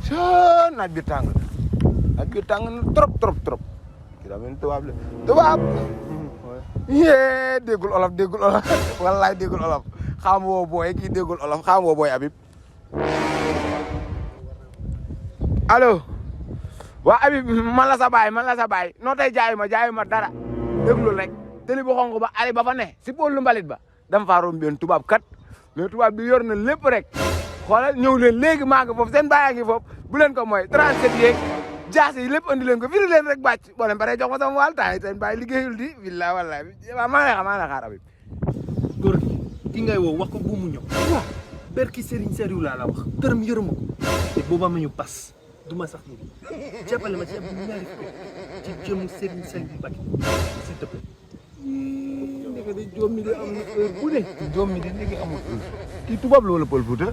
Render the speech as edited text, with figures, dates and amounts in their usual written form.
naaj bi tàng na trop kii daa mel ni tubaab la tubaab yee déggul olof wallaay déggul olof xam woo booy kii déggul olof xam woo booy Habib allo waa Habib man la sa baay noo tey jaayu ma dara déglu rek tëli bu xonk ba ari ba fa ne si pôle mbalit ba dama faa romb benn tubaab kat mais tubaab bi yor na lépp rek xoolal ñëw leen léegi maa ngi foofu seen baay ngi foofu bu leen ko mooy 37 yeeg jaas yi lépp andi leen ko firi leen rek bàcc boo leen paree jox ma sama wàll temps seen baay liggéeyul di billahi wallahi maa ngi xaar Habib góor gi ki ngay woo wax ko bu mu ñëw waaw berki Serigne Saliou laa la wax dërëm yërëma ko te booba ma ñu bas du ma sax ni jàppale ma ci am ñaari ci jëmu Serigne Saliou Mbacké s'il te plaît ndeke de joom mi de am na heure bu ne joom mi de ndeke amul heure kii tubaab la wala pël Fuuta